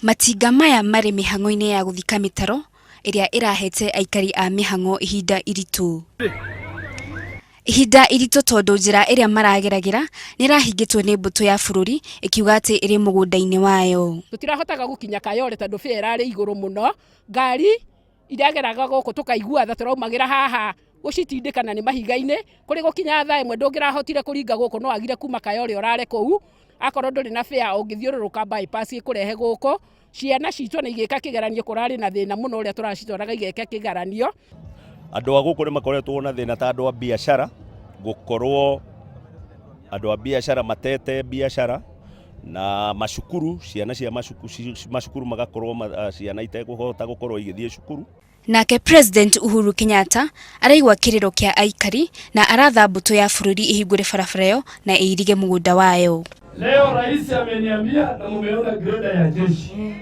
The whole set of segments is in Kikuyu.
Matinga maya marĩ mĩhang'o-inĩ ya gũthika mĩtaro ĩrĩa ĩrahete aikari a mĩhang'o ihinda iritũ. Ihinda iritũ tondũ njĩra ĩrĩa marageragĩra nĩ ĩrahingĩtwo nĩ mbũtũ ya bũrũri ĩkiuga atĩ ĩrĩ mũgũnda-inĩ wayo. Tũtirahotaga gũkinya Kayole tondũ fare ĩrarĩ igũrũ mũno, ngari irageraga gũkũ tũkaigua tha tũraumagĩra haha gũcitindĩka na nĩ mahiga-inĩ, kũrĩ gũkinya thaa ĩmwe ndũngĩrahotire kũringa gũkũ no wagire kuma Kayole ũrare kũu, akorwo ndũrĩ na fare ũngĩthiũrũrũka bypass ĩkũrehe gũkũ, ciana citũ ona igĩka kĩgeranio kũrarĩ na thĩna mũno ũrĩa tũracitwaraga igeke kĩgeranio. Andũ a gũkũ nĩ makoretwo na thĩna ta andũ a biacara, gũkorwo andũ a biacara matete biacara na macukuru, ciana cia macukuru magakorwo ciana itekũhota gũkorwo igĩthiĩ cukuru. Nake President Uhuru Kenyatta araigua kĩrĩro kĩa aikari na aratha mbũtũ ya bũrũri ĩhingũre barabara ĩyo na ĩirige mũgũnda wayo. Leo rais ameniambia na mumeona greda ya jeshi.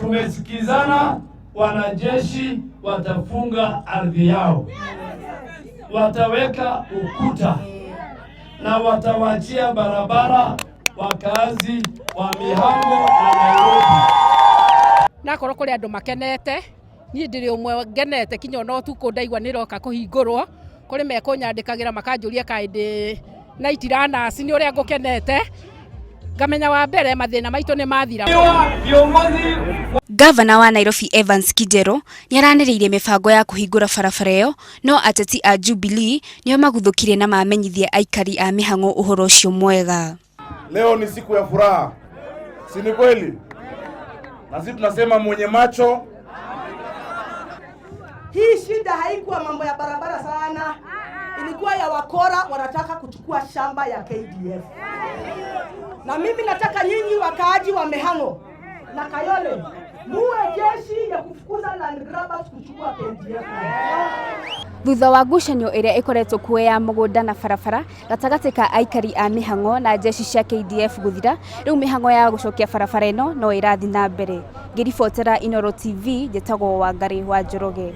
Tumesikizana, wanajeshi watafunga ardhi yao, wataweka ukuta na watawachia barabara wakazi wa Mihango na Nairobi. Na akorwo kũrĩ andũ makenete, niĩ ndĩrĩ ũmwe ngenete kinya ona ũtukũ ndaigua nĩ ĩroka kũhingũrwo, kũrĩ mekũnyandĩkagĩra makanjũria kaĩ ndĩ night runners nĩ ũrĩa ngũkenete, ngamenya wa mbere mathĩna maitũ nĩ mathira. Ngavana wa Nairobi Evans Kidero nĩ aranĩrĩirie mĩbango ya kũhingũra barabara ĩyo no ateti a Jubilee nĩo maguthũkire na mamenyithia aikari a mĩhang'o ũhoro ũcio mwega. Leo ni siku ya furaha, si ni kweli? Na sisi tunasema mwenye macho. Hii shida haikuwa mambo ya barabara sana, ilikuwa ya wakora wanataka kuchukua shamba ya KDF. Na mimi nataka nyinyi wakaaji wa Mehang'o na Kayole muwe jeshi ya kufukuza land grabbers kuchukua KDF. Thutha wa ngucanio ĩrĩa ĩkoretwo kuo ya mũgũnda na barabara gatagatĩ ka aikari a mĩhang'o na jeshi cia KDF gũthira, rĩu mĩhang'o ya gũcokia barabara ĩno no ĩrathiĩ na mbere. Ngĩribotera Inooro TV, njĩtagwo Wangarĩ wa Njoroge.